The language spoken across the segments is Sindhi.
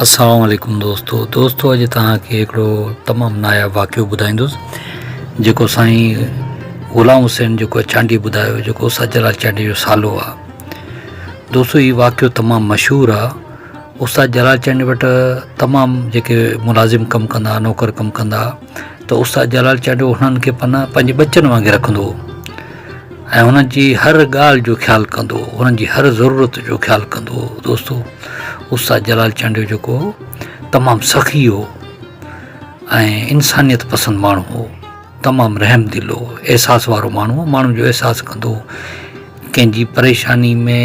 السلام عليڪم دوستو دوستو اڄ توهان کي هڪڙو تمام ناياب واقعو ٻڌائيندس جيڪو سائين غلام حسين جيڪو چانڊي ٻڌايو جيڪو استاد جلال چانڊي جو سالو آ دوستو هي واقعو تمام مشهور آ استاد جلال چانڊي وٽ تمام جيڪي ملازم ڪم ڪندا نوڪر ڪم ڪندا ته استاد جلال چانڊيو هنن کي پناهه پنهنجي ٻچن وانگي رکندو هو ۽ هنن جي هر ڳالهه جو خيال ڪندو هو، هنن جي هر ضرورت جو خيال ڪندو هو. دوستو استاد جلال چانڊيو جيڪو هو تمام سخي هو ۽ انسانيت پسند ماڻهو هو، تمام رحم دل هو، احساس وارو ماڻهو هو، ماڻهن جو احساس ڪندو هو، ڪنهن جي پريشاني ۾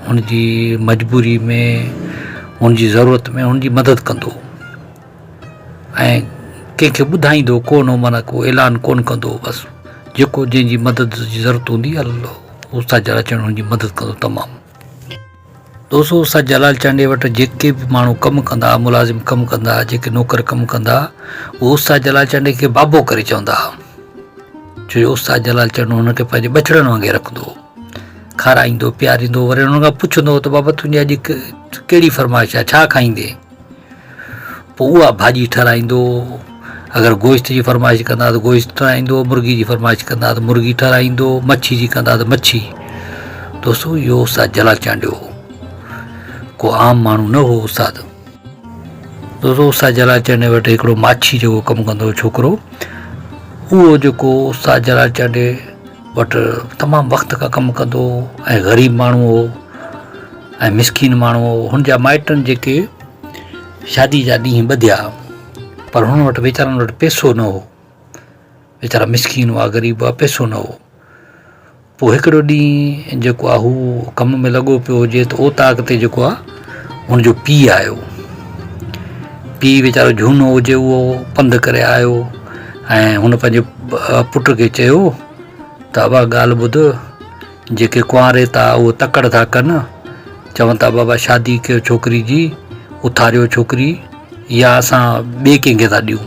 هن جي مجبوري ۾ هن جي ضرورت ۾ هن جي مدد ڪندو هو. ۽ ڪنهن کي ٻڌائيندو ڪونه هو معنيٰ ڪو اعلان ڪونه ڪندو هو بس جيڪو جنهن جي مدد جي ضرورت هوندي استاد جلال چانڊيو هن جي مدد ڪندو تمام. دوستو استاد جلال چانڊيي وٽ جيڪي به ماڻهو ڪم ڪندا ها ملازم ڪم ڪندا ها جيڪي نوڪر ڪم ڪندا ها اهي استاد جلال چانڊيي کي بابو ڪري چوندا ها ڇو جو استاد جلال چانڊيو هن کي پنهنجي ٻچڙن وانگي رکندو هو کارائيندو پياريندو وري هن کان پڇندو هو ته بابا تنهنجي اڄ ڪهڙي فرمائش آهي ڇا کائيندين پوء اها ڀاڄي ٺهرائيندو هو. اگر گوشت جي فرمائش ڪندا ته گوشت ٺهرائيندو هو، مرغي جي فرمائش ڪندا ته مرغي ٺهرائيندو هو، مڇي جي ڪندا ته مڇي. دوستو اهو استاد جلال چانڊيو هو. ڪو عام ماڻهو نه هو استاد. دوستو استاد جلال چانڊيي وٽ هڪڙو ماڇي جيڪو ڪم ڪندو هو ڇوڪرو اهو جيڪو استاد جلال چانڊيي وٽ تمام وقت کان ڪم ڪندو هو ۽ غريب ماڻهو هو ۽ مسڪين ماڻهو هو. هن جا مائٽن جيڪي شادي جا ڏينهن ٻڌيا پر هن وٽ ويچارن وٽ پئسو نه هو. ويچارا مسڪين هئا غريب هئا پئسو نه هو. پوء هڪڙو ڏينهن جيڪو آهي هو ڪم ۾ لڳو پيو هجي ته اوطاق تي جيڪو آهي هن جو پيء آيو. پيء ويچارو جهونو هجي اهو پنڌ ڪري آيو ۽ هن پنهنجي پٽ کي چيو ته ابا ڳالهه ٻڌ جيڪي ڪنواريتا اهو تڪڙ ٿا ڪن، چون ٿا بابا شادي ڪيو ڇوڪري جي، اٿاريو ڇوڪري يا اسان ٻئي ڪنهن کي ٿا ڏيون،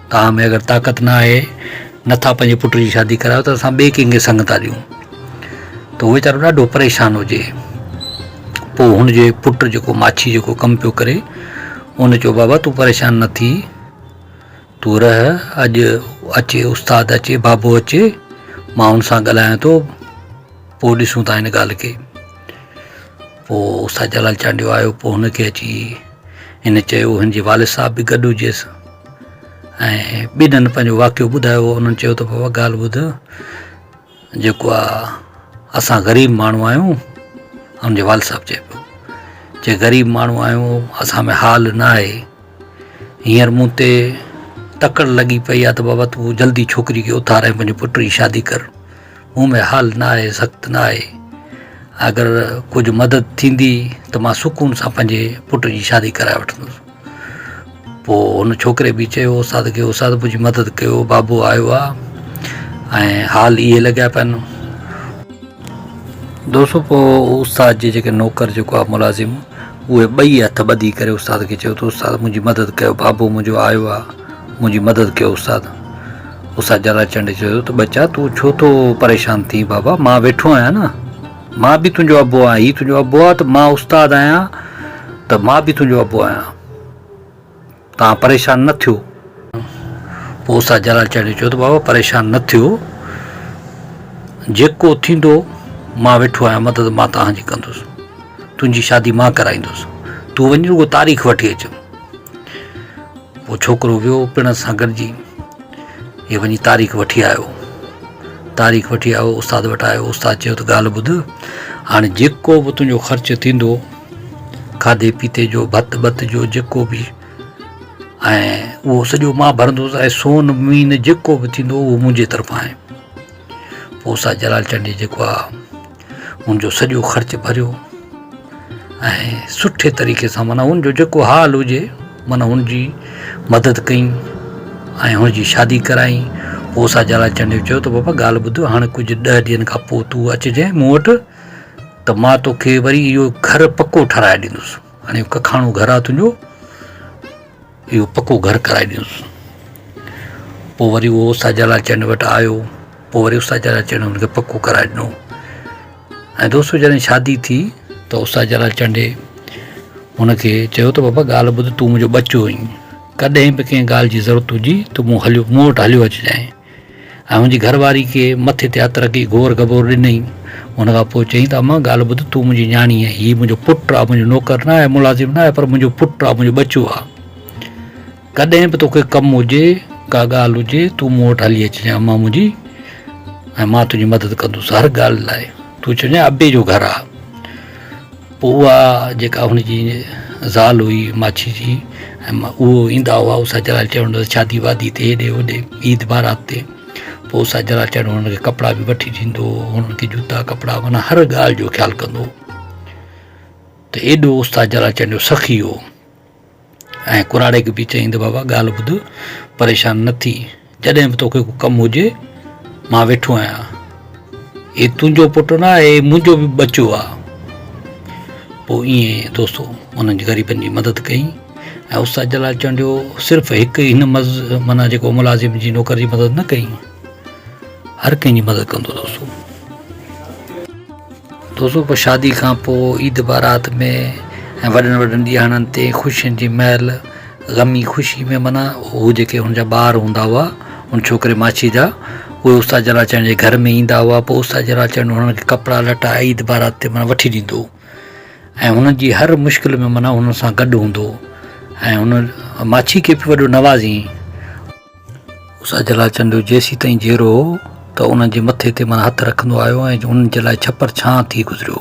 توهان ۾ اگر طاقت نه آهي، نه ٿا پنهنجي پٽ جي شادي ڪرايو ته اسان ٻئي ڪنهن کي سڱ ٿا ڏيون. ته هو ويچارو ڏاڍو پريشان هجي. پوء هن جي پٽ جيڪو ماڇي جيڪو ڪم پيو ڪري، ان چيو بابا تون پريشان نه ٿي، تون رهه، اڄ اچي استاد اچي، بابو اچي، مان هن سان ڳالهايان ٿو، پوء ڏسون ٿا هن ڳالهه کي. پوء استاد جلال چانڊيو آيو، پوء هن کي اچي هن چيو، هن جي والد صاحب به گڏ هجيس ۽ ٻنهن پنهنجو واقعو ٻڌايو. انهن چيو ته بابا ڳالهه ٻڌ، جيڪو آ اسان غريب ماڻهو آهيون، هن جي والد صاحب چئي پيو، چي غريب ماڻهو آهيون، اسان ۾ حال نه آهي. هينئر مون تي تڪڙ لڳي پئي آهي ته بابا تون جلدي ڇوڪري کي اٿار ۽ پنهنجي پٽ جي شادي ڪر. مون ۾ حال نه آهي، سخت نه آهي. اگر ڪجهه مدد ٿيندي ته مان سڪون سان پنهنجي پٽ جي شادي ڪرائي وٺندس. پوء هن ڇوڪري به چيو استاد کي، استاد منهنجي مدد ڪيو، بابو آيو آهي ۽ حال اهي لڳيا پيا آهن. دوستو پوء استاد جي جيڪي نوڪر جيڪو آهي ملازم اهي ٻئي هٿ ٻڌي ڪري استاد کي چيو ته استاد منهنجي مدد ڪيو بابو منهنجو آيو آهي منهنجي مدد ڪيو استاد استاد جلال چنڊ چيو ته ٻچا تون ڇو ٿو پريشان ٿين بابا مان ويٺو آهيان نه مان به تنهنجو ابو آهيان هي تنهنجو ابو آهي ته مان استاد آهيان ته مان به تنهنجو ابو آهيان توهان پريشان نه ٿيو. پوء استاد جلال چانڊيو چيو ته بابا پريشان نه ٿيو، جيڪو ٿيندو مان ويٺو آهيان مدد مان توهان جي ڪندس، تنهنجي شادي مان ڪرائيندس، تون وڃي رڳو تاريخ وٺي اچ. پوء ڇوڪرو ويو پڻس سان گڏجي، هي وڃي تاريخ وٺي آيو. تاريخ وٺي آيو استاد وٽ آيو، استاد چيو ته ڳالهه ٻڌ، هاڻي جيڪو به تنهنجو خرچ ٿيندو، کاڌي پيتي جو، ڀت ٻت جو جيڪو به ۽ اهو سڄو مان ڀرندس ۽ سون مين جيڪو به ٿيندو اهو منهنجي طرفان آهي. پوء استاد جلال چنڊي جيڪو آهي ان جو سڄو خرچ ڀريو ۽ سٺي طريقي سان معنيٰ ان جو جيڪو حال هجي معنيٰ ان جي مدد ڪئي ۽ هن جي شادي ڪرائي. پوء استاد جلال چنڊي چيو ته بابا ڳالهه ٻڌ هاڻي ڪجهه ڏهه ڏينهن کان پوء تون اچجانء مون وٽ ته مان توکي وري اهو گهر پڪو ٺهرائي ڏيندس. هاڻي اهو ڪکاڻو گهر آهي تنهنجو، اهو پڪو گهر ڪرائي ڏيندس. پوء وري اهو استاد جلال چنڊ وٽ آيو، پوء وري استاد جلال چنڊ هن کي پڪو ڪرائي ڏنو. ۽ دوستو جڏهن شادي ٿي ته استاد جلال چنڊي هن کي چيو ته بابا ڳالهه ٻڌ تون منهنجو ٻچو آهين ڪڏهن به ڪنهن ڳالهه جي ضرورت هجي ته مون هليو مون وٽ هليو اچجانء ۽ هن جي گهر واري کي مٿي تي هٿ رکي گهور گبور ڏنائين. ان کان پوء چيائين ته امان ڳالهه ٻڌ تون منهنجي نياڻي آهين هي منهنجو پٽ آهي منهنجو نوڪر نه آهي ملازم نه آهي پر منهنجو پٽ آهي منهنجو ٻچو آهي ڪڏهن به توکي ڪم هجي ڪا ڳالهه هجي تون مون وٽ هلي اچجانء امان منهنجي ۽ مان تنهنجي مدد ڪندس هر ڳالهه لاء تون چئجانء ابي جو گهر آهي. پوء اها جيڪا هن جي زال هئي ماڇي جي ۽ اهو ايندا هئا استاد جلال چوندو هو شادي وادي تي هيڏي هوڏي عيد بارات تي پوء استاد جلال چوندو هنن کي ڪپڙا به وٺي ڏيندو هو هنن کي جوتا ڪپڙا معنيٰ هر ڳالهه جو خيال ڪندو هو ته ايڏو استاد جلال چانڊيو سخي هو. ۽ ڪراڙي کي به چيائين ته بابا ڳالهه ٻڌ پريشان نه ٿي جڏهن به توکي ڪو ڪم هجي مان ويٺو آهيان هي تنهنجو پٽ نه آهي منهنجو به ٻچو آهي پوء ائين دوستو انهن جي غريبن جي مدد ڪئي ۽ استاد جلال چانڊيو صرف هڪ هن مز معنيٰ جيڪو ملازم جي نوڪر جي مدد نه ڪئي هر ڪنهن جي مدد ڪندو دوستو دوستو پوء شادي کان پوء عيد بارات ۾ ۽ وڏن وڏن ڏيهاڙن تي خوشين جي مهل غمي خوشي ۾ معنيٰ هو جيڪي هن جا ٻار هوندا هئا ان ڇوڪري ماڇي جا اهي استاد جلال چانڊيو جي گهر ۾ ايندا هئا پوء استاد جلال چانڊيو هنن کي ڪپڙا لٽا عيد بارات تي معنيٰ وٺي ڏيندو هو ۽ هنن جي هر مشڪل ۾ معنيٰ هنن سان گڏ هوندو هو ۽ هن ماڇي کي به وڏو نوازيائين. استاد جلال چانڊيو جيسيتائين جيئرو هو ته انهن جي مٿي تي معنيٰ هٿ رکندو آيو ۽ انهن جي لاء ڇپر ڇانء ٿي گذريو.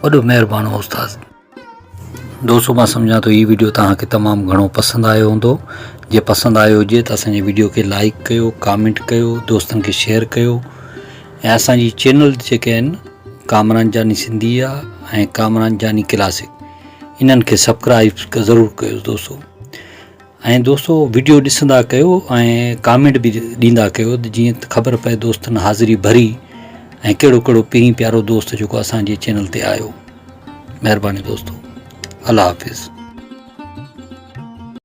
وڏو مهربان هو استاد. دوستو مان سمجهان ٿو هي ويڊيو توهان کي تمام گهڻو پسند آيو هوندو جي پسند آيو هجي ته اسان جي ويڊيو کي لائيڪ ڪيو ڪامينٽ ڪيو دوستن کي شيئر ڪيو ۽ اسان جي چينل جيڪي آهن ڪامران جاني سنڌي آ ۽ ڪامران جاني ڪلاسڪ انهن کي سبڪرائب ضرور ڪيو دوستو. ۽ دوستو وڊيو ڏسندا ڪيو ۽ ڪامينٽ به ڏيندا ڪيو ته جيئن خبر پئي دوستن حاضري ڀري ۽ ڪهڙو ڪهڙو پرين پيارو دوست جيڪو اسان جي چينل تي آيو مهرباني دوستو الله حافظ.